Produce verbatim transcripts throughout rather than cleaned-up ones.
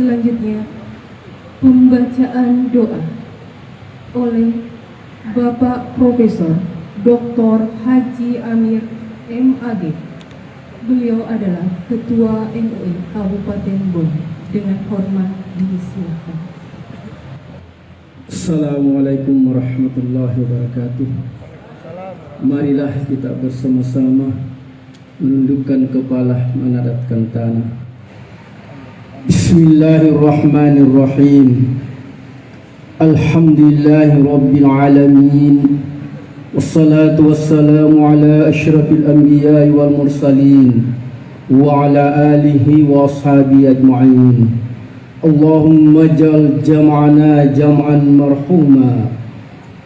Selanjutnya, pembacaan doa oleh Bapak Profesor Doktor Haji Amir, M A G. Beliau adalah Ketua M U I Kabupaten Bone. Dengan hormat disilakan. Assalamualaikum warahmatullahi wabarakatuh. Marilah kita bersama-sama menundukkan kepala, menadapkan tanah. Bismillahirrahmanirrahim. Alhamdulillahi rabbil alamin. Wassalatu wassalamu ala asyrafil anbiya'i wal mursalin, wa ala alihi wa ashabihi ajma'in. Allahumma jal jam'ana jam'an marhuma,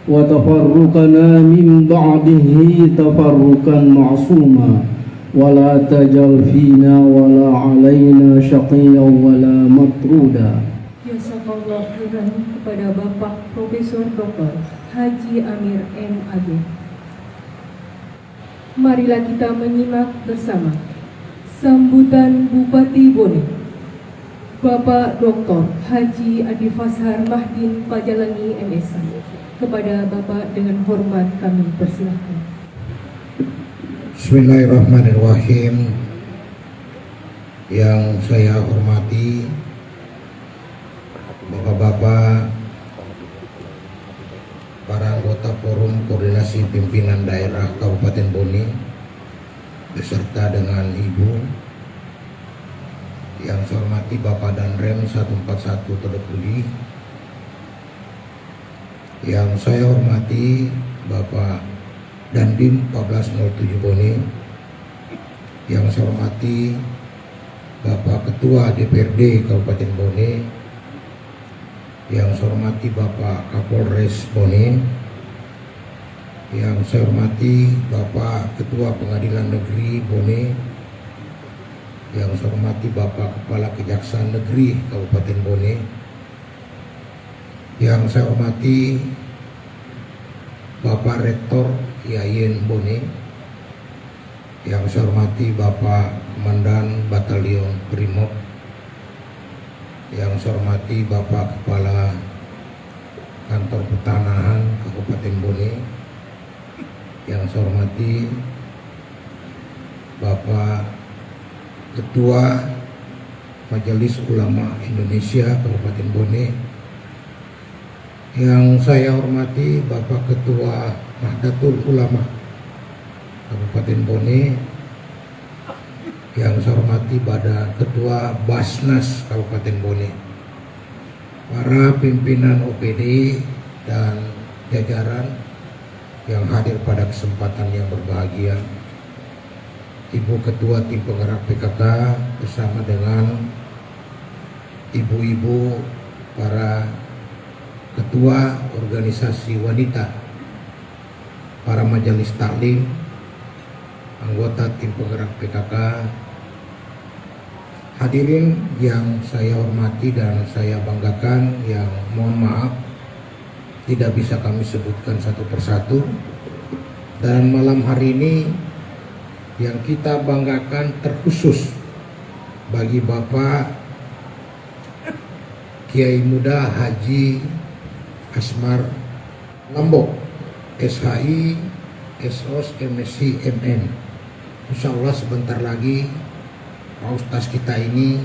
wa tafarruqana min ba'dihi tafarruqan ma'suma, wa la tajal fina wa la alaina syaqiyyan wa la matruda. Jazakallah khairan kepada Bapak Profesor Doktor Haji Amir, M A G. Marilah kita menyimak bersama sambutan Bupati Bone, Bapak Doktor Haji Adi Fashar Mahdin Pajalangi, M S, kepada Bapak dengan hormat kami persilahkan. Bismillahirrahmanirrahim. Yang saya hormati Bapak-bapak, para anggota Forum Koordinasi Pimpinan Daerah Kabupaten Bone, beserta dengan Ibu, yang saya hormati Bapak Danrem satu empat satu Todopuli, yang saya hormati Bapak Dandim empat belas nol tujuh Bone, yang saya hormati Bapak Ketua D P R D Kabupaten Bone, yang saya hormati Bapak Kapolres Bone, yang saya hormati Bapak Ketua Pengadilan Negeri Bone, yang saya hormati Bapak Kepala Kejaksaan Negeri Kabupaten Bone, yang saya hormati Bapak Rektor I A I N Bone, yang saya hormati Bapak Komandan Batalion Brimob, yang saya hormati Bapak Kepala Kantor Pertanahan Kabupaten Bone, yang saya hormati Bapak Ketua Majelis Ulama Indonesia Kabupaten Bone, yang saya hormati Bapak Ketua Nahdlatul Ulama Kabupaten Bone, yang saya hormati pada Ketua Basnas Kabupaten Bone, para pimpinan O P D dan jajaran yang hadir pada kesempatan yang berbahagia, Ibu Ketua Tim Penggerak P K K bersama dengan ibu-ibu para ketua organisasi wanita, para majelis taklim, anggota tim penggerak P K K, hadirin yang saya hormati dan saya banggakan, yang mohon maaf tidak bisa kami sebutkan satu persatu. Dan malam hari ini yang kita banggakan terkhusus bagi Bapak Kiai Muda Haji Asmar Lambo, S H I, S Os, M Si, M En. Insya Allah sebentar lagi Pak Ustaz kita ini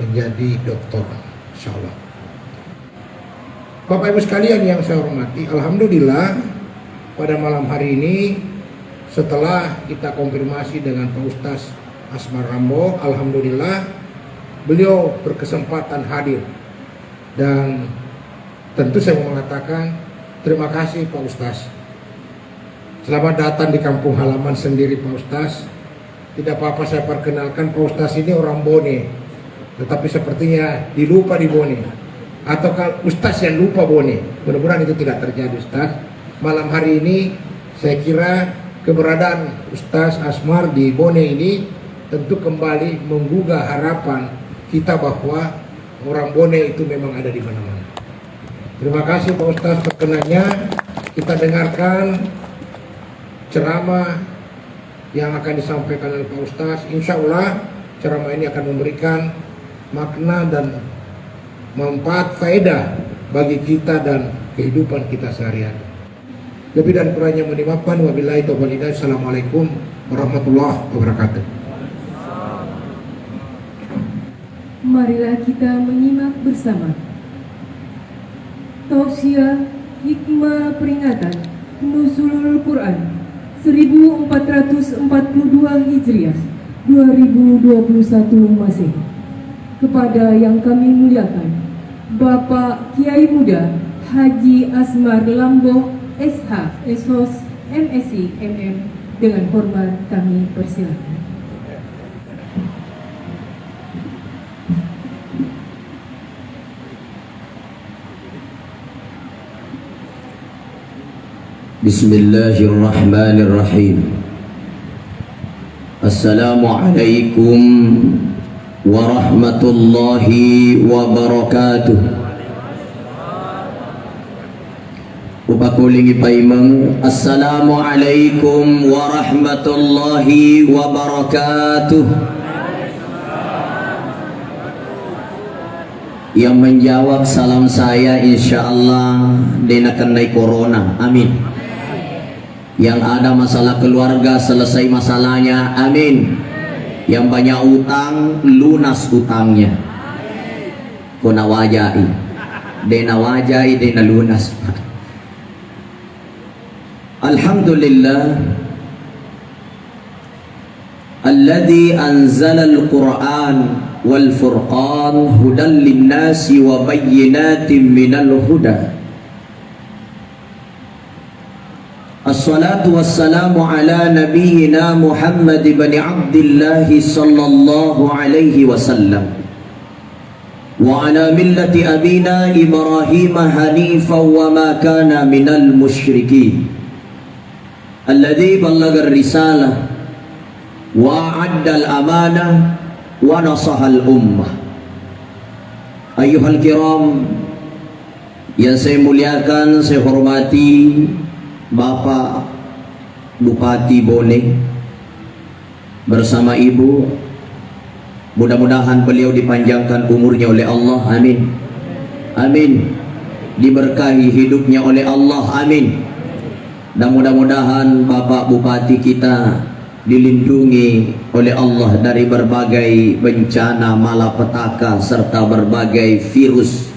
menjadi doktor, insya Allah. Bapak Ibu sekalian yang saya hormati, alhamdulillah pada malam hari ini setelah kita konfirmasi dengan Pak Ustaz Asmar Rambo, alhamdulillah beliau berkesempatan hadir. Dan tentu saya mau mengatakan terima kasih Pak Ustaz. Selamat datang di kampung halaman sendiri Pak Ustaz. Tidak apa-apa saya perkenalkan, Pak Ustaz ini orang Bone, tetapi sepertinya dilupa di Bone. Atau kalau Ustaz yang lupa Bone, mudah-mudahan itu tidak terjadi Ustaz. Malam hari ini saya kira keberadaan Ustaz Asmar di Bone ini tentu kembali menggugah harapan kita bahwa orang Bone itu memang ada di mana-mana. Terima kasih Pak Ustaz perkenannya. Kita dengarkan ceramah yang akan disampaikan oleh Pak Ustaz. Insya Allah ceramah ini akan memberikan makna dan manfaat faedah bagi kita dan kehidupan kita sehari-hari. Lebih dan kurangnya mohon dimaafkan. Wabillahi taufiq wal hidayah. Assalamualaikum warahmatullahi wabarakatuh. Marilah kita menyimak bersama. Tausiah hikmah peringatan Nuzulul Quran seribu empat ratus empat puluh dua Hijriah, dua ribu dua puluh satu Masehi. Kepada yang kami muliakan, Bapak Kiai Muda Haji Asmar Lambo, S H, S Hos, M Si, M M, dengan hormat kami persilakan. Bismillahirrahmanirrahim. Assalamualaikum warahmatullahi wabarakatuh. Upakulingi paimeng. Assalamualaikum warahmatullahi wabarakatuh. Yang menjawab salam saya, insya Allah, de nakennai corona. Amin. Yang ada masalah keluarga, selesai masalahnya. Amin. Yang banyak utang, lunas utangnya. Ko nawajai. De nawajai, de nalunas. Alhamdulillah. Alladzi anzalal Qur'an wal furqan hudan linnasi wa bayyinatin minal huda. Assalatu wassalamu ala nabiyyina Muhammad ibn Abdillah sallallahu alaihi wasallam wa ala millati abina Ibrahim hanifan wa ma kana minal musyrikin. Alladzi ballagar risalah wa addal amanah wa nasahal ummah. Ayyuhal kiram, yang saya muliakan, saya hormati Bapak Bupati Bone bersama Ibu. Mudah-mudahan beliau dipanjangkan umurnya oleh Allah. Amin. Amin. Diberkahi hidupnya oleh Allah. Amin. Dan mudah-mudahan Bapak Bupati kita dilindungi oleh Allah dari berbagai bencana malapetaka serta berbagai virus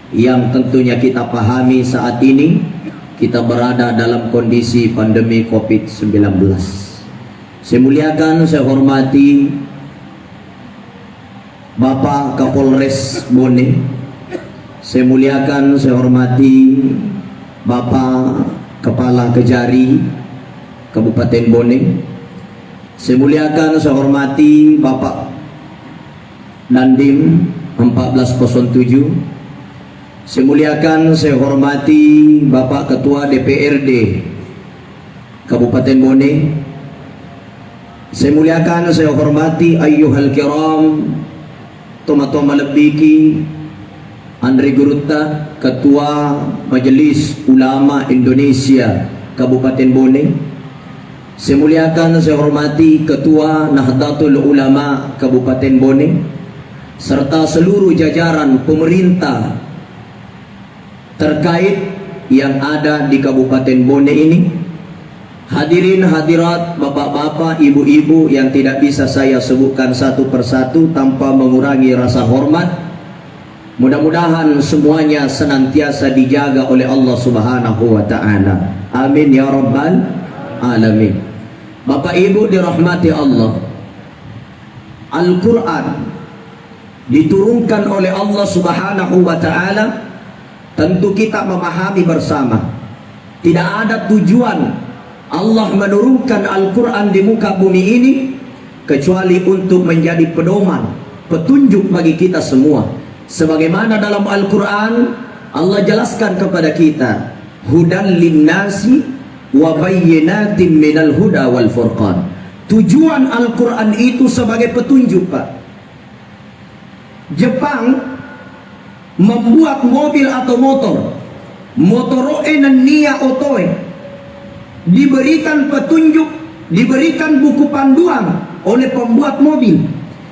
yang tentunya kita pahami saat ini kita berada dalam kondisi pandemi covid sembilan belas. Saya muliakan, saya hormati Bapak Kapolres Bone. Saya muliakan, saya hormati Bapak Kepala Kejari Kabupaten Bone. Saya muliakan, saya hormati Bapak Dandim empat belas kosong tujuh. Saya muliakan, saya hormati Bapak Ketua D P R D Kabupaten Bone. Saya muliakan, saya hormati ayyuhal kiram, tomatoa malebbiki, Anre Gurutta, Ketua Majelis Ulama Indonesia Kabupaten Bone. Saya muliakan, saya hormati Ketua Nahdlatul Ulama Kabupaten Bone serta seluruh jajaran pemerintah terkait yang ada di Kabupaten Bone ini. Hadirin hadirat, bapak-bapak, ibu-ibu yang tidak bisa saya sebutkan satu persatu tanpa mengurangi rasa hormat. Mudah-mudahan semuanya senantiasa dijaga oleh Allah Subhanahu wa Ta'ala. Amin ya Rabbal Alamin. Bapak Ibu dirahmati Allah, Al-Quran diturunkan oleh Allah Subhanahu wa Ta'ala, tentu kita memahami bersama. Tidak ada tujuan Allah menurunkan Al-Quran di muka bumi ini kecuali untuk menjadi pedoman, petunjuk bagi kita semua. Sebagaimana dalam Al-Quran, Allah jelaskan kepada kita, hudan linnasi wa bayyinatin minal huda wal furqan. Tujuan Al-Quran itu sebagai petunjuk, Pak. Jepang membuat mobil atau motor. Motoro'e nennia otoe. Diberikan petunjuk, diberikan buku panduan oleh pembuat mobil.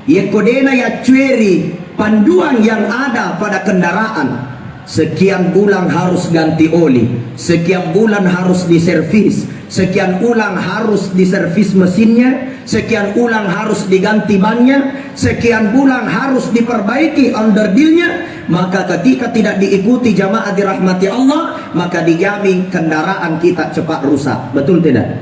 Yekko dena yaccueri Panduan yang ada pada kendaraan, sekian bulan harus ganti oli, sekian bulan harus diservis, sekian bulan harus diservis mesinnya, sekian bulan harus diganti bannya, sekian bulan harus diperbaiki onderdilnya, maka ketika tidak diikuti, jamaah dirahmati Allah, maka dijamin kendaraan kita cepat rusak. Betul tidak?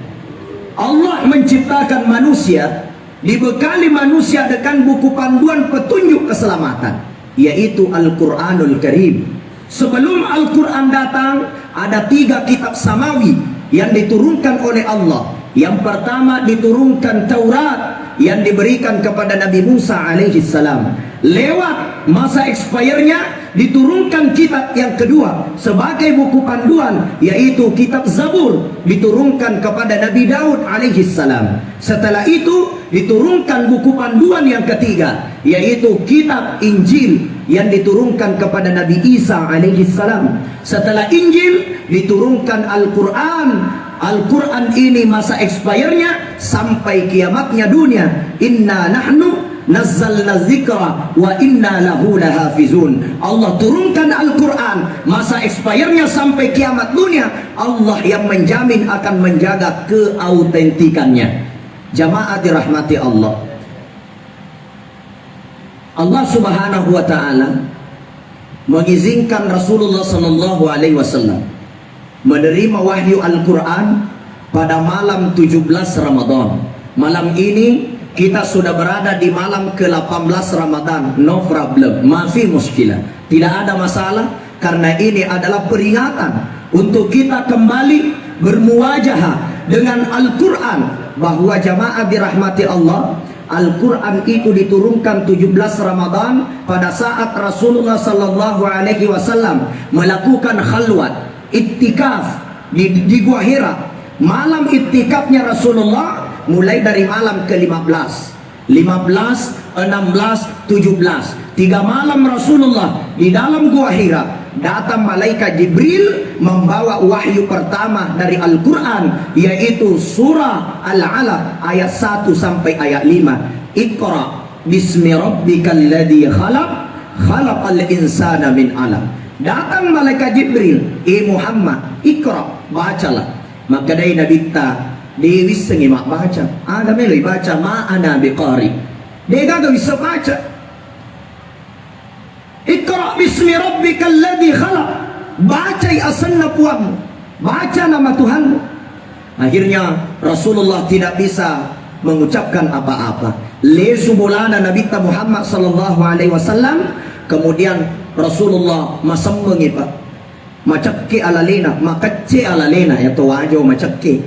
Allah menciptakan manusia, dibekali manusia dengan buku panduan petunjuk keselamatan, yaitu Al-Quranul Karim. Sebelum Al-Quran datang, ada tiga kitab samawi yang diturunkan oleh Allah. Yang pertama diturunkan Taurat yang diberikan kepada Nabi Musa alaihi salam. Lewat masa expire-nya, diturunkan kitab yang kedua sebagai buku panduan, yaitu kitab Zabur, diturunkan kepada Nabi Daud alaihi salam. Setelah itu, diturunkan buku panduan yang ketiga, yaitu kitab Injil yang diturunkan kepada Nabi Isa alaihi salam. Setelah Injil, diturunkan Al-Quran. Al-Quran ini masa expire-nya sampai kiamatnya dunia. Inna nahnu nazzalna dzikra wa inna lahu lahafizun. Allah turunkan Al-Quran, masa expire-nya sampai kiamat dunia, Allah yang menjamin akan menjaga keautentikannya. Jamaah dirahmati Allah. Allah Subhanahu wa Ta'ala mengizinkan Rasulullah Sallallahu Alaihi Wasallam menerima wahyu Al-Quran pada malam tujuh belas Ramadan. Malam ini kita sudah berada di malam ke delapan belas Ramadan, no problem, mafi muskilah, tidak ada masalah, karena ini adalah peringatan untuk kita kembali bermuwajahah dengan Al-Quran, bahwa jamaah dirahmati Allah, Al-Quran itu diturunkan tujuh belas Ramadan pada saat Rasulullah Sallallahu Alaihi Wasallam melakukan khalwat, iktikaf di, di Gua Hira. Malam iktikafnya Rasulullah mulai dari malam ke lima belas, lima belas, enam belas, tujuh belas. Tiga malam Rasulullah di dalam Gua Hira, datang malaikat Jibril membawa wahyu pertama dari Al-Quran, yaitu surah Al-Alaq ayat satu sampai ayat lima. Iqra bismi rabbikal ladzi khalaq, khalaqal insana min alaq. Datang malaikat Jibril, "Eh Muhammad, iqra, bacalah." Makkedai Nabitta, "De wissengngi mabbaca." "Aga melo ibaca?" "Ma ana biqari." "Degaga wisseng baca." "Iqra bismi rabbikal ladzi khalaq." "Bacai asenna Puammu. Baca nama Tuhanmu." Akhirnya Rasulullah tidak bisa mengucapkan apa-apa. Lesu bolana Nabitta Muhammad Sallallahu Alaihi Wasallam, kemudian Rasulullah masemmengi, Pak. Macekke alalena, makecce alalena, ya to wajo macekke.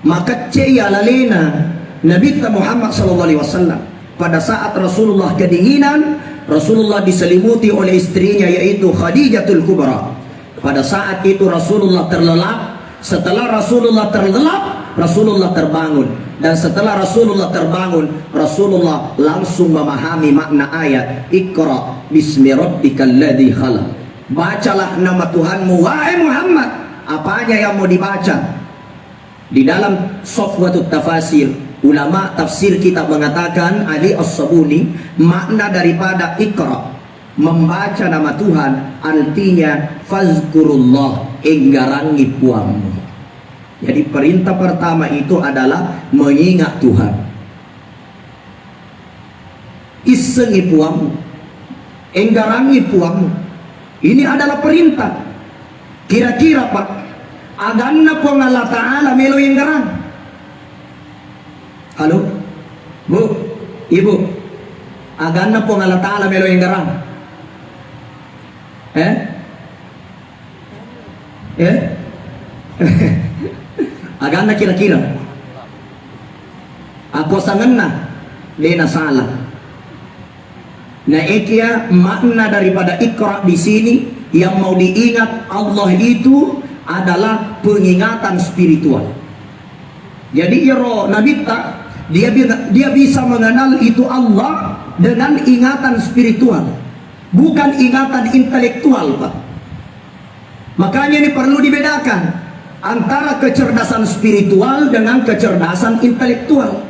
Makecce alalena Nabitta Muhammad Sallallahu Alaihi Wasallam. Pada saat Rasulullah kedinginan, Rasulullah diselimuti oleh istrinya, yaitu Khadijatul Kubra. Pada saat itu Rasulullah terlelap. Setelah Rasulullah terlelap, Rasulullah terbangun. Dan setelah Rasulullah terbangun, Rasulullah langsung memahami makna ayat, "Iqra bismi rabbikal ladzi khalaq." "Bacalah nama Tuhanmu, wahai Muhammad." Apanya yang mau dibaca? Di dalam Safwatut Tafasir, ulama tafsir kita mengatakan, Ali As-Sabuni, makna daripada Iqra, membaca nama Tuhan, artinya fazkurullah, enggarangi Puangmu. Jadi perintah pertama itu adalah mengingat Tuhan. Issengi Puangmu, enggarangi Puangmu. Ini adalah perintah. Kira-kira, Pak, aganna Puang Allah Ta'ala melo enggarang? Halo? Bu, Ibu, aganna Puang Allah Ta'ala melo enggarang? Eh? Eh? Aganna kira-kira? Akosangenna, de nasala. Nah, ekia makna daripada Iqra di sini, yang mau diingat Allah itu adalah pengingatan spiritual. Jadi, iyaro Nabitta, dia bi-, dia bisa mengenal itu Allah dengan ingatan spiritual, bukan ingatan intelektual, Pak. Makanya ini perlu dibedakan antara kecerdasan spiritual dengan kecerdasan intelektual.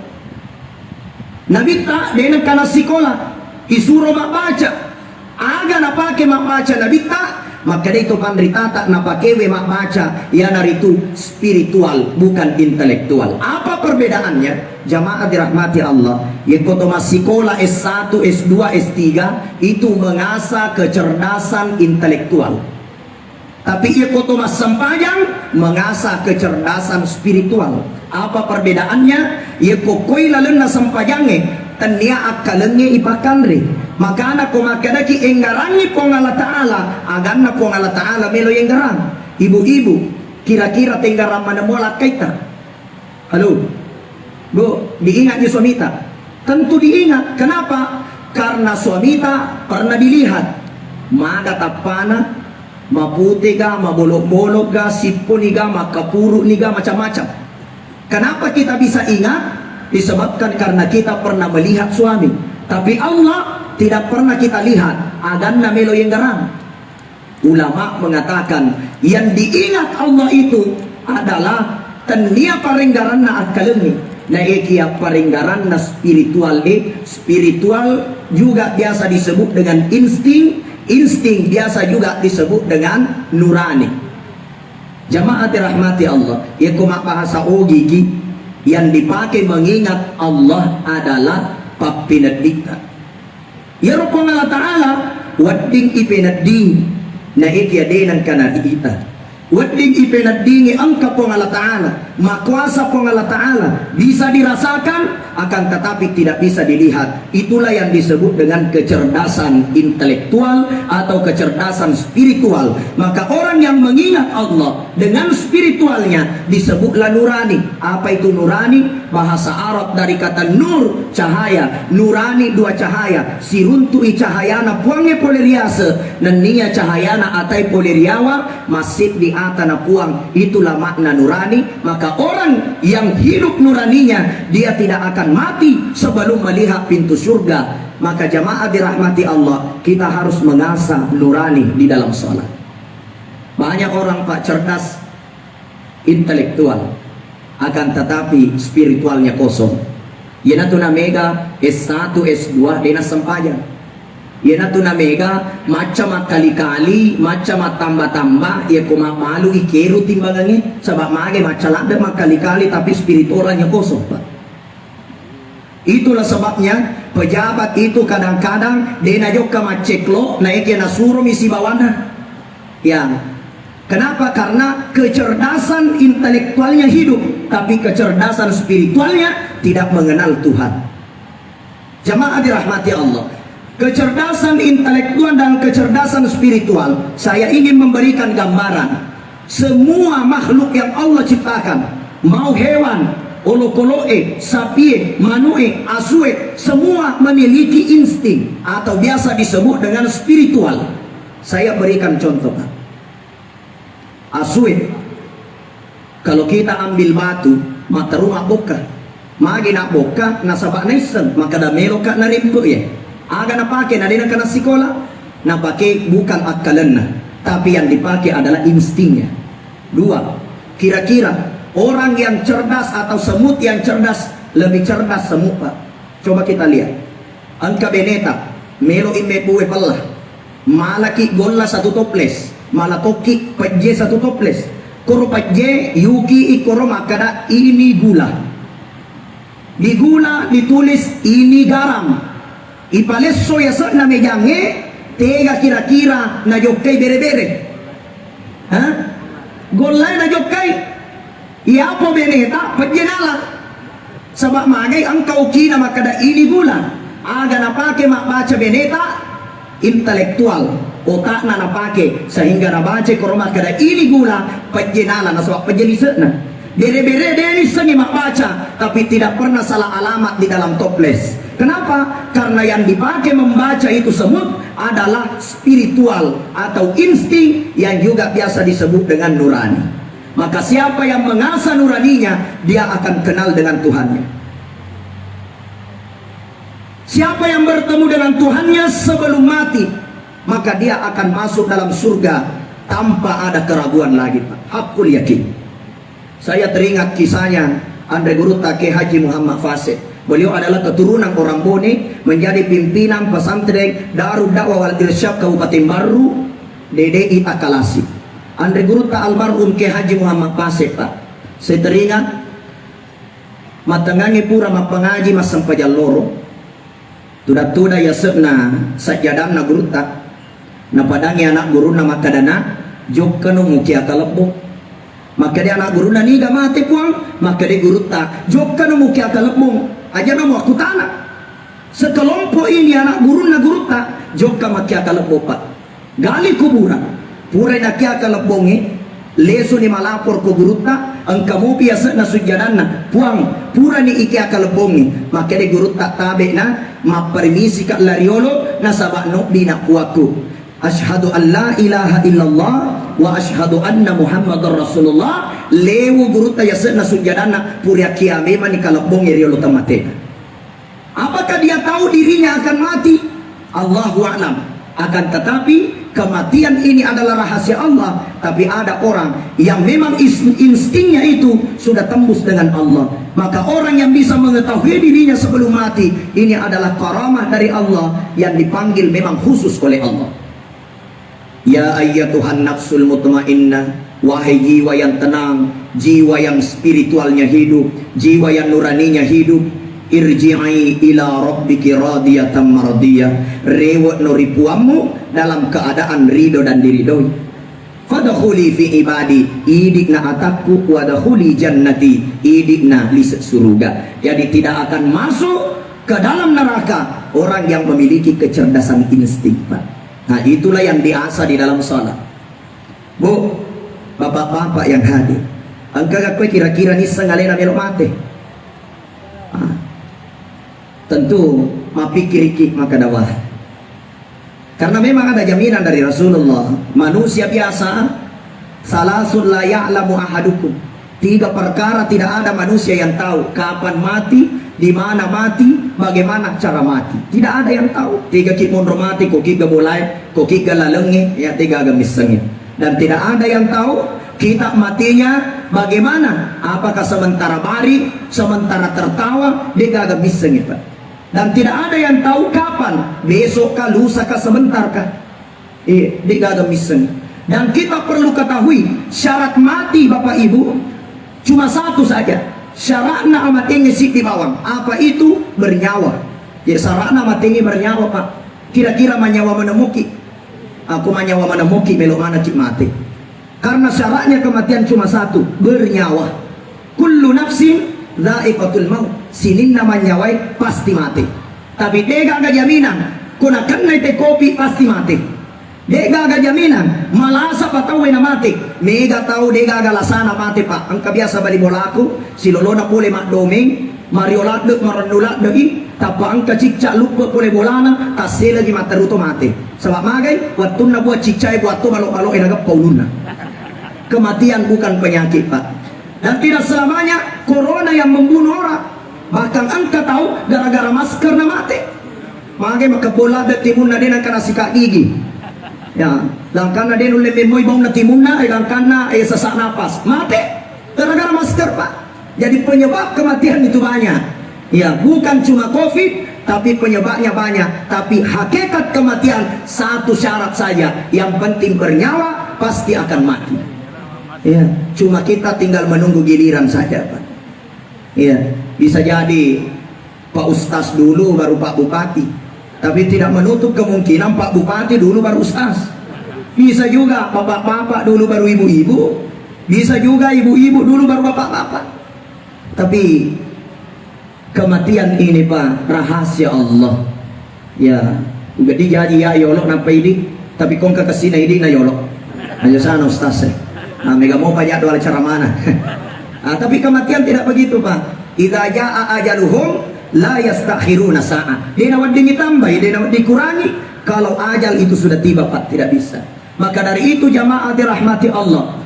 Nabitta de nengka nassikola. Disuro mabbaca. Aga napake mabbaca Nabitta? Makkedai to panritata napakewe mabbaca, iyanaritu spiritual, bukan intelektual. Apa perbedaannya? Jamaah dirahmati Allah, yekko to massikola S satu, S dua, S tiga, itu mengasah kecerdasan intelektual. Tapi yekko to massempajang, mengasah kecerdasan spiritual. Apa perbedaannya? Yekko koi lalenna sempajangnge, tennia akkalengnge ipakkanre. Makana ko makkedaki enggarangngi Puang Allah Ta'ala, aganna Puang Allah Ta'ala melo yenggarang. Ibu-ibu, kira-kira tenggarang maneng mua lakkaitta? Halo? Bu, diingat je suamita? Tentu diingat. Kenapa? Karena suamita pernah dilihat. Maga tappana, mapute ga, mabolok-bolok ga, sipponi ga, makkapuru ni ga, macam-macam. Kenapa kita bisa ingat? Disebabkan karena kita pernah melihat suami. Tapi Allah tidak pernah kita lihat. Aganna melo yenggarang. Ulama mengatakan, yang diingat Allah itu adalah tennia parenggaranna akkalengnge. Naekia parenggaranna spiritual, eh, spiritual juga biasa disebut dengan insting, insting biasa juga disebut dengan nurani. Jamaah dirahmati Allah, yekko mabbahasa ogiki, yang dipakai mengingat Allah adalah pappinedditta. Iyaro Puang Allah Ta'ala wedding ipeneddingi, naekia de nengka nariita. Wedding ipeneddingi engka Puang Allah Ta'ala, makuasa Puang Allah Ta'ala, bisa dirasakan, akan tetapi tidak bisa dilihat. Itulah yang disebut dengan kecerdasan intelektual atau kecerdasan spiritual. Maka orang yang mengingat Allah dengan spiritualnya disebutlah nurani. Apa itu nurani? Bahasa Arab dari kata nur, cahaya. Nurani dua cahaya. Siruntu'i cahayana Puangnge pole riase, nennia cahayana atae pole riawa, massiddi atana Puang. Itulah makna nurani. Maka orang yang hidup nuraninya, dia tidak akan mati sebelum melihat pintu surga. Maka jamaah dirahmati Allah, kita harus mengasah nurani di dalam sholat. Banyak orang, Pak, cerdas intelektual, akan tetapi spiritualnya kosong. Iyanatu namega S satu, S dua, de nassempajang. Iyanatu namega macca makkali-kali, macca mattamba-tamba, yekko mabbalu ikeru timbangengnge, saba' mage macca ladde makkali-kali tapi spiritualnya kosong, Pak. Itulah sebabnya pejabat itu kadang-kadang de najokka macceklo, naekia nasuromi sibawana. Ya. Kenapa? Karena kecerdasan intelektualnya hidup, tapi kecerdasan spiritualnya tidak mengenal Tuhan. Jamaah dirahmati Allah, kecerdasan intelektual dan kecerdasan spiritual, saya ingin memberikan gambaran. Semua makhluk yang Allah ciptakan, mau hewan, olokolo'e, sapie, manu'e, asue, semua memiliki insting atau biasa disebut dengan spiritual. Saya berikan contoh, Pak. Asue, kalau kita ambil batu, matteru mabbokka. Magi nabbokka, nasaba naisseng, makkeda meloka narempe' ye. Aga napake, na de nengka nassikola? Napake bukan akkalenna, tapi yang dipake adalah instingnya. Dua, kira-kira orang yang cerdas atau semut yang cerdas lebih cerdas semut, Pak? Coba kita lihat. Engka beneta, melo immebbu e pella. Malaki golla satu toples, mala tokki pejje satu toples. Koro pejje, yuki ikkoro makkeda ini gula. Di gula ditulis ini garam. Ipalesso yase'na mejangnge, tega kira-kira najokkai bere-bere? Hah? Gollae najokkai. Iyapo beneta pejje nala. Saba' magai engka ukina makkeda ini gula. Aga napake mabbaca beneta? Intelektual. Otakna napake sehingga nabaca koro makkeda ini gula, pejje nala nasaba' pejje lise'na. Bere-bere de nissengi mabbaca, tapi tidak pernah salah alamat di dalam toples. Kenapa? Karena yang dipakai membaca itu semut adalah spiritual atau insting yang juga biasa disebut dengan nurani. Maka siapa yang mengasah nuraninya, dia akan kenal dengan Tuhannya. Siapa yang bertemu dengan Tuhannya sebelum mati, maka dia akan masuk dalam surga tanpa ada keraguan lagi, Pak. Haqqul yakin. Saya teringat kisahnya Anre Gurutta Kiai Haji Muhammad Fasek. Beliau adalah keturunan orang Bone, menjadi pimpinan pesantren Darud Dakwah wal Irsyad Kabupaten Barru, D D I Takalasi. Anre gurutta almarhum Kiai Haji Muhammad Pasek, Pak. Saya teringat, mattengngangngi pura mappangaji massempajang loro, tudang-tudang yase'na sajjadanna gurutta. Napadangngi anak gurunna makkeda, "Nak, jokkano mukia kalebbong." Makkeda anak gurunna, "Niga mate, Puang?" Makkeda gurutta, "Jokkano mukia kalebbong, ajana muakkutana." Sekelompok ini anak gurunna gurutta, jokka makia kalebbong, Pak. Gali kuburan. Purai nakia kalebbongnge, lesuni malapor ko gurutta, engka mopi yase'na sujjadanna, "Puang, purani ikia kalebbongnge." Makkeda gurutta, "Tabe'na, mappermisika lariolo, nasaba nobbi nakkuakku. Asyhadu an la ilaha illallah wa asyhadu anna Muhammadar Rasulullah." Lewu gurutta yase'na sujjadanna, puriakia memani kalebbongnge riolo temmatena. Apakah dia tahu dirinya akan mati? Allahu a'lam. Akan tetapi, kematian ini adalah rahasia Allah. Tapi ada orang yang memang is- instingnya itu sudah tembus dengan Allah. Maka orang yang bisa mengetahui dirinya sebelum mati, ini adalah karamah dari Allah yang dipanggil memang khusus oleh Allah. Ya ayyatuhan nafsul mutmainnah, wahai jiwa yang tenang, jiwa yang spiritualnya hidup, jiwa yang nuraninya hidup, irji'i ila rabbiki radiyatan mardiyah, rewe'no ri Puammu dalam keadaan ridho dan diridhoi. Fadkhuli fi ibadi, idi'na atakku, wadkhuli jannati, idi'na lise suruga. Jadi tidak akan masuk ke dalam neraka orang yang memiliki kecerdasan insting, Pak. Nah, itulah yang diasah di dalam salat. Bu, bapak-bapak yang hadir, engka ga koe kira-kira nisseng alena melo mate? Ah, tentu mapikkiriki maka dawa. Karena memang ada jaminan dari Rasulullah, manusia biasa, salasun la ya'lamu ahadukum. Tiga perkara tidak ada manusia yang tahu kapan mati, di mana mati, bagaimana cara mati. Tidak ada yang tahu. Tega ki monro mati, ko kiga bolae, ko kiga lalengnge, ya tega aga missengnge. Dan tidak ada yang tahu kita matinya bagaimana. Apakah sementara bari, sementara tertawa, de gaga missengnge, Pak. Dan tidak ada yang tahu kapan, besok kah, lusa kah, sebentar kah. Iya, de gaga misseng. Dan kita perlu ketahui syarat mati, Bapak Ibu, cuma satu saja. Syaratna amatengnge siddi bawang. Apa itu? Bernyawa. Jadi syaratna amatengnge bernyawa, Pak. Kira-kira manyawa manemmoki? Aku manyawa manemmoki, melo manaki mate. Karena syaratnya kematian cuma satu, bernyawa. Kullu nafsin dha'iqatul maut. Sininna manyawai pasti mate. Tapi de gaga jaminan, ko nakennai te kopi pasti mate. De gaga jaminan, malasa pa tauwe na mate. Mega tau de gaga lasana mate, Pak. Engka biasa bali bolaku, silolona pole maddomeng, mario ladde, marennu ladde i, tappa engka cicca luppe pole bolana, tasselegi matteruto mate. Saba magai, wettunna bua ciccae buatto balo-balo e nageppa ulunna. Kematian bukan penyakit, Pak. Dan tidak selamanya corona yang membunuh orang. Bahkan engka tau gara-gara masker na mate. Mage makebbo ladde timunna de nengka nasika gigi. Ya, langkanna de nulle memmoi baunna timunna, eh, langkanna, eh, sesak napas. Mate gara-gara masker, Pak. Jadi penyebab kematian itu banyak. Ya, bukan cuma covid, tapi penyebabnya banyak. Tapi hakikat kematian satu syarat saja. Yang penting bernyawa, pasti akan mati. Ya, cuma kita tinggal menunggu giliran saja, Pak. Iya, bisa jadi Pak Ustaz dulu baru Pak Bupati. Tapi tidak menutup kemungkinan Pak Bupati dulu baru Ustaz. Bisa juga bapak-bapak dulu baru ibu-ibu. Bisa juga ibu-ibu dulu baru bapak-bapak. Tapi kematian ini, Pak, rahasia Allah. Ya, jadi jaji ya yolo napa idi, tapi kongka kesina idi na yolo. Aja sana ustaz, eh. Ah, mega mau pajak doa cara mana? Ah, tapi kematian tidak begitu, Pak. Idza jaa ajaluhum la yastakhiruna sa'a. Dia nawadding ditambahi, dia nawadding dikurangi. Kalau ajal itu sudah tiba, Pak, tidak bisa. Maka dari itu, jamaah dirahmati Allah,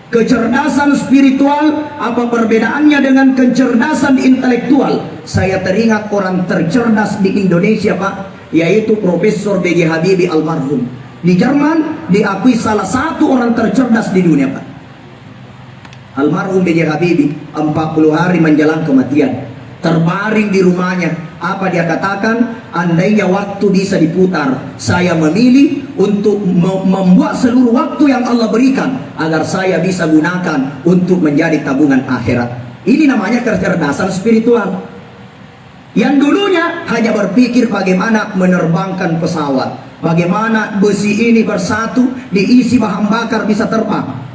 kecerdasan spiritual, apa perbedaannya dengan kecerdasan intelektual? Saya teringat orang tercerdas di Indonesia, Pak, yaitu Profesor B J Habibie almarhum. Di Jerman diakui salah satu orang tercerdas di dunia, Pak. Almarhum B J Habibie, empat puluh hari menjelang kematian. Terbaring di rumahnya. Apa dia katakan? Andainya waktu bisa diputar, saya memilih untuk me-, membuat seluruh waktu yang Allah berikan agar saya bisa gunakan untuk menjadi tabungan akhirat. Ini namanya kecerdasan spiritual. Yang dulunya hanya berpikir bagaimana menerbangkan pesawat, bagaimana besi ini bersatu, diisi bahan bakar, bisa terbang.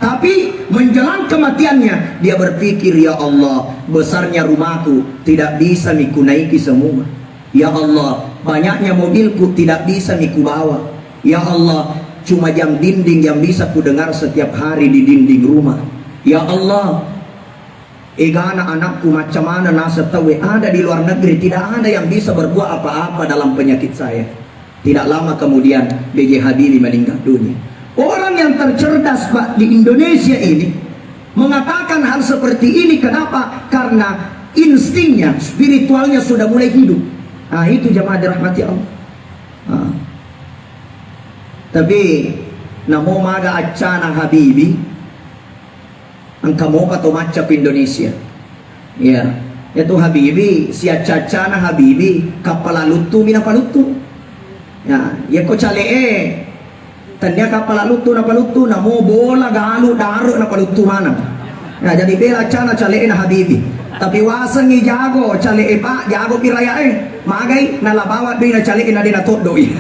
Tapi menjelang kematiannya, dia berpikir, "Ya Allah, besarnya rumahku, tidak bisa mikunaiki semua. Ya Allah, banyaknya mobilku, tidak bisa mikubawa. Ya Allah, cuma jam dinding yang bisa kudengar setiap hari di dinding rumah. Ya Allah, egana anakku, macam mana nasib tauwe, ada di luar negeri, tidak ada yang bisa berbuat apa-apa dalam penyakit saya." Tidak lama kemudian, B J Habibie meninggal dunia. Orang yang tercerdas, Pak, di Indonesia ini mengatakan hal seperti ini. Kenapa? Karena instingnya, spiritualnya sudah mulai hidup. Nah, itu jamaah dirahmati Allah. Nah. Tapi namo maga accana Habibie, engka mopa to macca ku Indonesia. Iya. Iyatu Habibie, siacca-accana Habibie, kappala luttu mi napaluttu. Ya, iyako cale'e, tennia kappala luttu napaluttu, namo bola galu daro napaluttu maneng. Nah, jadi bela accana cale'e na Habibie. Tapi wasengngi jago cale'e, Pak, jago pi rayae. Magai nala bawa doi na cale'e na de natoddoi.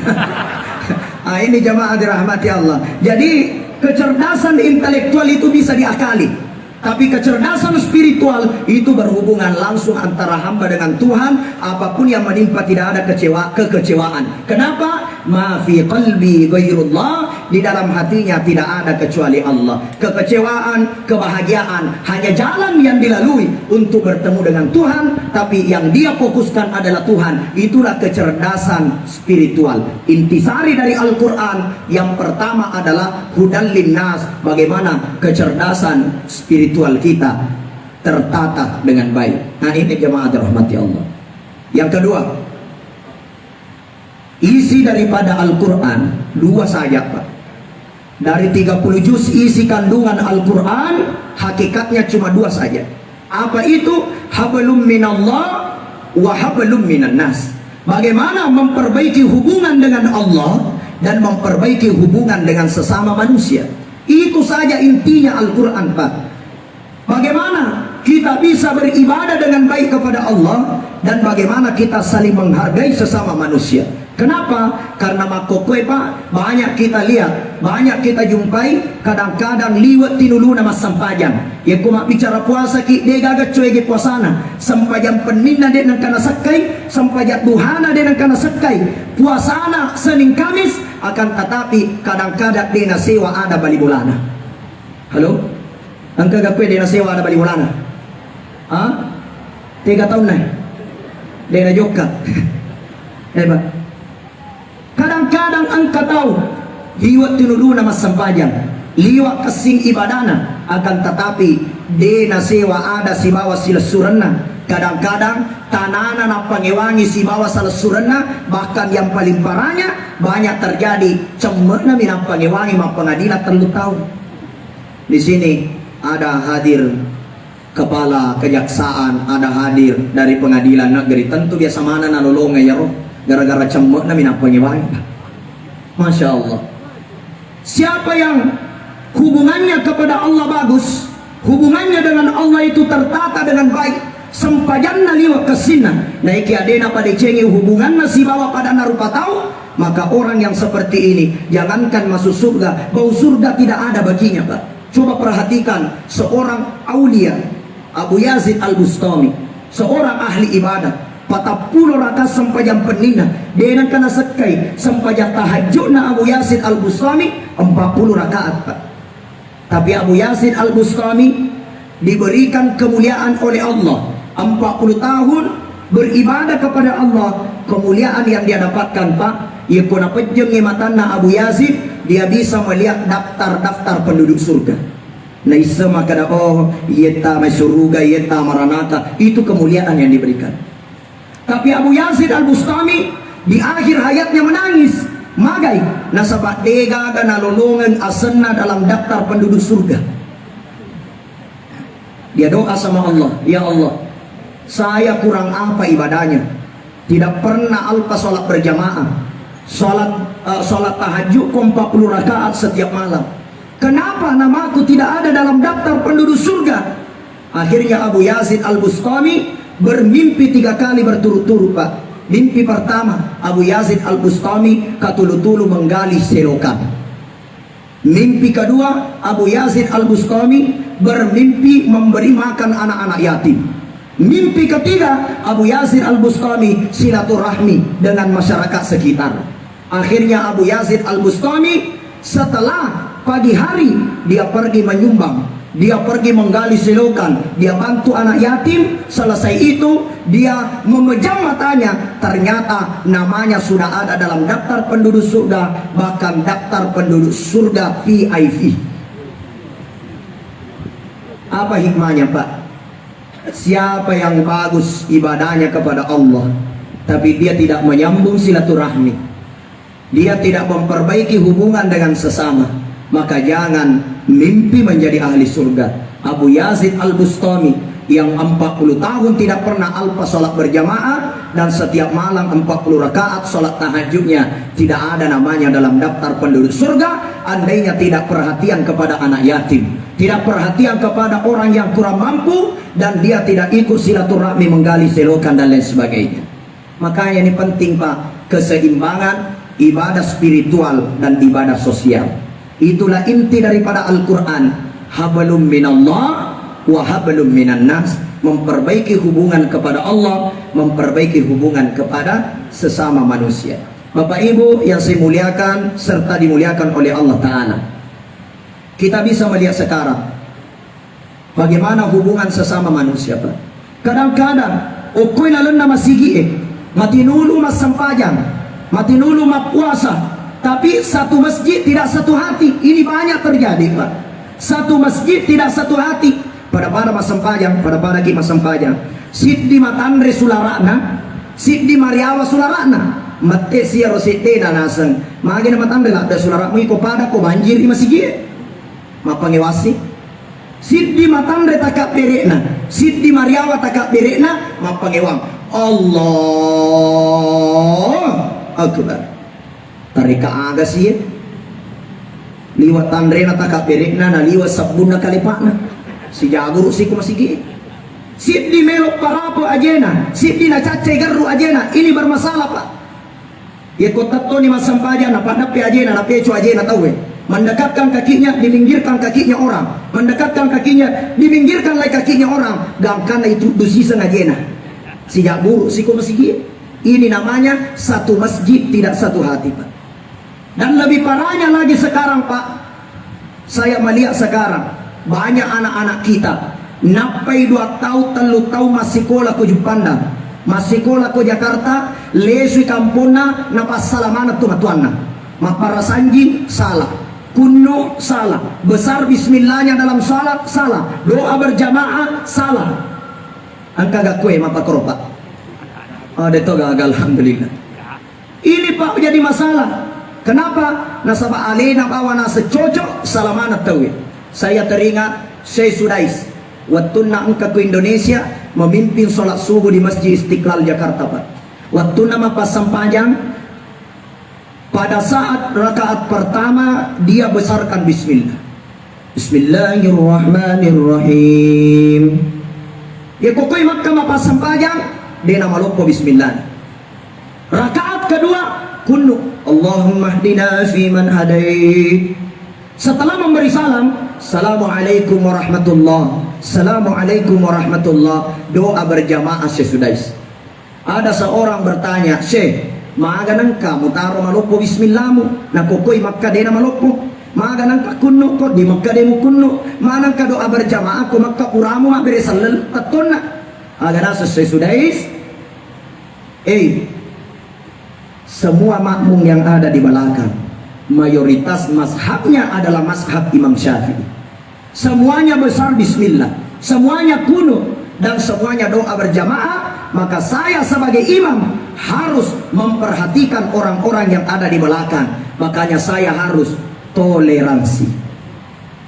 Ah, ini jamaah dirahmati Allah. Jadi, kecerdasan intelektual itu bisa diakali. Tapi kecerdasan spiritual itu berhubungan langsung antara hamba dengan Tuhan. Apapun yang menimpa, tidak ada kecewa, kekecewaan. Kenapa? "Ma fi qalbi ghairullah", di dalam hatinya tidak ada kecuali Allah. Kekecewaan, kebahagiaan, hanya jalan yang dilalui untuk bertemu dengan Tuhan, tapi yang dia fokuskan adalah Tuhan. Itulah kecerdasan spiritual. Intisari dari Al-Quran yang pertama adalah hudal linnas, bagaimana kecerdasan spiritual kita tertata dengan baik. Nah, ini jemaah dirahmati Allah. Yang kedua, isi daripada Al-Quran dua saja, Pak. Dari tiga puluh juz isi kandungan Al-Quran, hakikatnya cuma dua saja. Apa itu? Hablum minallah wa hablum minannas. Bagaimana memperbaiki hubungan dengan Allah dan memperbaiki hubungan dengan sesama manusia. Itu saja intinya Al-Quran, Pak. Bagaimana kita bisa beribadah dengan baik kepada Allah dan bagaimana kita saling menghargai sesama manusia. Kenapa? Karena makkokkoe, Pak, banyak kita lihat, banyak kita jumpai, kadang-kadang liwe' tinuluna massempajang. Yekko mabbicara puasaki, de' gaga coege puasana. Sempajang penninna de' nengka nasekkai, sempajang duhana de' nengka nasekkai. Puasana Senin Kamis, akan tetapi kadang-kadang de' nasewa ada bali bolana. Halo? Engka ga koe de' nasewa ada bali bolana? Ha? Tega taunna? De' najokka. Hebat. Kadang-kadang engka tau liwe' tinuluna massempajang, liwe' kessing ibadana, akan tetapi de' nasewa ada sibawa silessurenna. Kadang-kadang tanana nappangewangi sibawa salessurenna, bahkan yang paling parahnya banyak terjadi cemme'na mi nappangewangi mappengadilan tellu taung. Di sini ada hadir kepala kejaksaan, ada hadir dari pengadilan negeri. Tentu biasa mana nalolongeng iyaro, gara-gara cemme'na mi nappangewangi. Masya Allah. Siapa yang hubungannya kepada Allah bagus, hubungannya dengan Allah itu tertata dengan baik, sempajanna liwe' kessinna, naiki de' napadecengi hubunganna sibawa padanna rupa tau, maka orang yang seperti ini, jangankan masuk surga, bau surga tidak ada baginya, Pak. Coba perhatikan seorang aulia, Abu Yazid Al-Bustami, seorang ahli ibadah, patappulo rakaat sempajang penninna, de' nengka nasekkai. Sempajang tahajudna Abu Yazid Al-Bustami empat puluh rakaat, Pak. Tapi Abu Yazid Al-Bustami diberikan kemuliaan oleh Allah. Empat puluh tahun beribadah kepada Allah, kemuliaan yang dia dapatkan, Pak, yekko napejjengi matanna Abu Yazid, dia bisa melihat daftar-daftar penduduk surga. Naisseng makkeda, "Oh, iyetta mai suruga, iyetta maranaka." Itu kemuliaan yang diberikan. Tapi Abu Yazid Al-Bustami di akhir hayatnya menangis. Magai? Nasaba de' gaga nalolongeng asenna dalam daftar penduduk surga. Dia doa sama Allah, "Ya Allah, Saya kurang apa ibadahnya? Tidak pernah alpa sholat berjamaah. Sholat, eh, sholat tahajudku empat puluh rakaat setiap malam. Kenapa namaku tidak ada dalam daftar penduduk surga? Akhirnya Abu Yazid Al-Bustami bermimpi tiga kali berturut-turut, Pak. Mimpi pertama, Abu Yazid Al-Bustami katulu-tulu menggali selokan. Mimpi kedua, Abu Yazid Al-Bustami bermimpi memberi makan anak-anak yatim. Mimpi ketiga, Abu Yazid Al-Bustami silaturahmi dengan masyarakat sekitar. Akhirnya Abu Yazid Al-Bustami setelah pagi hari dia pergi menyumbang, dia pergi menggali selokan, dia bantu anak yatim, selesai itu dia memejam matanya, ternyata namanya sudah ada dalam daftar penduduk surga, bahkan daftar penduduk surga V I P. Apa hikmahnya, Pak? Siapa yang bagus ibadahnya kepada Allah, tapi dia tidak menyambung silaturahmi, dia tidak memperbaiki hubungan dengan sesama, maka jangan mimpi menjadi ahli surga. Abu Yazid Al-Bustami yang empat puluh tahun tidak pernah alpa sholat berjamaah dan setiap malam empat puluh rakaat sholat tahajudnya, tidak ada namanya dalam daftar penduduk surga. Andainya tidak perhatian kepada anak yatim, tidak perhatian kepada orang yang kurang mampu, dan dia tidak ikut silaturahmi menggali selokan dan lain sebagainya. Makanya ini penting, Pak, keseimbangan ibadah spiritual dan ibadah sosial. Itulah inti daripada Al-Quran. Hablum minallah wa hablum minannas. Memperbaiki hubungan kepada Allah, memperbaiki hubungan kepada sesama manusia. Bapak Ibu yang saya muliakan serta dimuliakan oleh Allah Ta'ala, kita bisa melihat sekarang bagaimana hubungan sesama manusia, Pak. Kadang-kadang, okkoi lalenna masigi'e, matinulu massempajang, matinulu mappuasa, tapi satu masjid tidak satu hati. Ini banyak terjadi, Pak. Satu masjid tidak satu hati. Pada-pada massempajang, pada-pada ki massempajang. Siddi matanre sulara'na, siddi mariawa sulara'na. Mette siaro seddena naseng. Magi na matanre ladde sulara'mu iko pada ko banjiri masigi'e. Mappangewasi. Siddi matanre takabbere'na, siddi mariawa takabbere'na, mappangewang. Allahu Akbar. Tareka aga sie? Liwa tanrena takabbere'na, na liwa sabbunna kalepa'na. Sijaguru siko masigi. Siddi melo parapo ajena, siddi nacaccai garru ajena. Ini bermasalah, Pak. Yekko tettoni massempajang, napaddeppe ajena, napeco ajena tauwe. Mendekatkan kakinya, diminggirkan kakinya orang. Mendekatkan kakinya, diminggirkan lai kakinya orang. Gangkanna itu dusiseng ajena. Sijak buruk siko masigi. Ini namanya satu masjid tidak satu hati, Pak. Dan lebih parahnya lagi sekarang, Pak, saya melihat sekarang banyak anak-anak kita nappai dua taung, tellu taung massikola ko Juppandang, massikola ko Jakarta, lesui kamponna, napassala maneng tu matuanna. Mapparasanji salah, kunnu salah, besar bismillahnya dalam salat salah, doa berjamaah salah. Engka gakkue mappakoro, Pak. Oh, deto gagal, alhamdulillah. Ini, Pak, jadi masalah. Kenapa? Nasaba alena bawa naseng cocok, salamana tauwe. Saya teringat Syekh Sudais, wattunna engka ku Indonesia, memimpin sholat subuh di Masjid Istiqlal Jakarta, Pak. Wattunna mappassempajang, pada saat rakaat pertama, dia besarkan bismillah. Bismillahirrahmanirrahim. Ya, kokoi makka mappassempajang, de namaloppo bismillah. Rakaat kedua, kunnu. Allahumma hdina fi man hadait. Setelah memberi salam, Assalamualaikum warahmatullah. Assalamualaikum warahmatullah. Doa berjamaah Syekh Sudais. Ada seorang bertanya, "Syekh, maga nengka mutaro maloppo bismillahmu, nakokoi makka dena maloppo? Maga nengka kunnu ko di makka demu kunnu? Manengka doa berjamaah ko makka puramu mabbere sellel tettonna?" Aga naseng Syekh Sudais, "Eh, semua makmum yang ada di belakang, mayoritas mazhabnya adalah mazhab Imam Syafi'i. Semuanya besar bismillah, semuanya kunut, dan semuanya doa berjamaah, maka saya sebagai imam harus memperhatikan orang-orang yang ada di belakang. Makanya saya harus toleransi."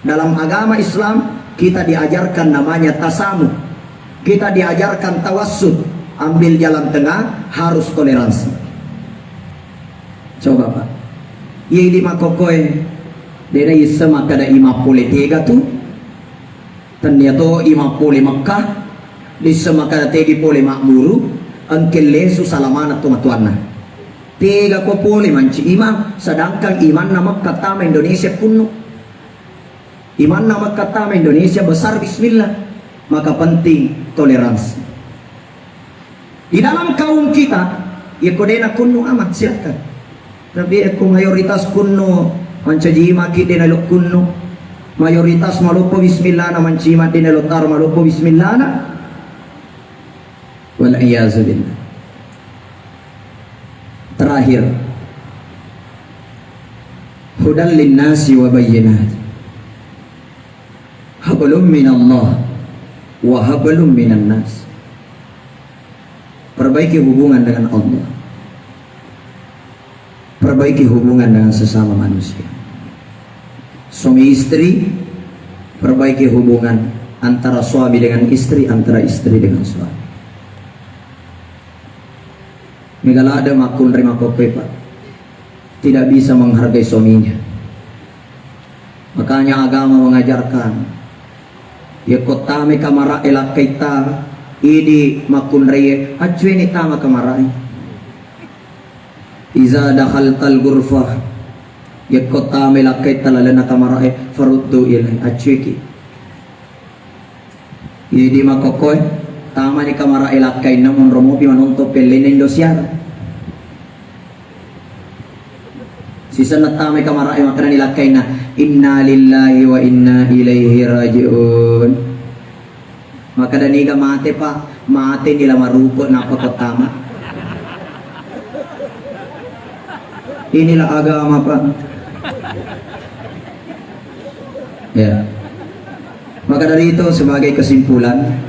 Dalam agama Islam, kita diajarkan namanya tasamuh. Kita diajarkan tawassut, ambil jalan tengah, harus toleransi. Coba, Pak. Iya idi makkokkoe, de' naisseng makkeda imang pole tega tu. Tennia to imang pole Mekkah, disseng makkeda tegi pole mabburu, engke lesu salamana tomatoanna. Tega ko pole manci imang, sedangkan imanna Mekkah tama Indonesia kunnu. Imanna Mekkah tama Indonesia besar, bismillah. Maka penting toleransi. Di dalam kaum kita, ya ko de' nakunnu aman, silakan. Tapi ya ko mayoritas kunnu, mancaji maki de' nalo kunnu. Mayoritas maloppo bismillah na mancima de' nalo tar maloppo bismillah na. Wal iyazu billah. Terakhir, hudal linnasi wa bayyinat. Hablum minallah wa hablum minan nas. Perbaiki hubungan dengan Allah. Perbaiki hubungan dengan sesama manusia. Suami istri, perbaiki hubungan antara suami dengan istri, antara istri dengan suami. Mega ladde makkunrai makkokkoe, Pak. Tidak bisa menghargai suaminya. Makanya agama mengajarkan, yakko tamai kamara'e lakkaitta, idi makkunraie, accueni tama kamara'e. Iza dakhaltal ghurfah, yakko tamai lakkaitta lalenna kamara'e, faruddu ilai, accueki. Jadi makkokkoe, tamani kamara'e lakkainna, monro mopi manontong pellenna Indosiar. Sisenna tamai kamara'e makkedani lakkainna, "Inna lillahi wa inna ilaihi raji'un." Makkeda niga mate, Pak? Mate ni la maruko nappa ko tama. Inilah agama, Pak. Ya. Maka dari itu, sebagai kesimpulan,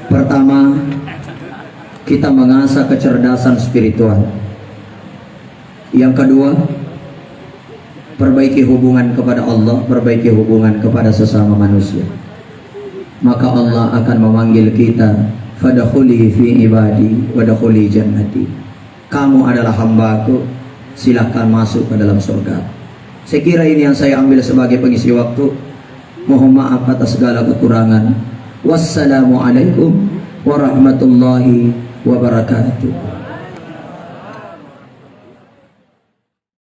pertama, kita mengasah kecerdasan spiritual. Yang kedua, perbaiki hubungan kepada Allah, perbaiki hubungan kepada sesama manusia. Maka Allah akan memanggil kita, "Fadkhuli fi ibadi, wadkhuli jannati." Kamu adalah hambaku, silakan masuk ke dalam surga. Saya kira ini yang saya ambil sebagai pengisi waktu. Mohon maaf atas segala kekurangan. Wassalamualaikum warahmatullahi wabarakatuh.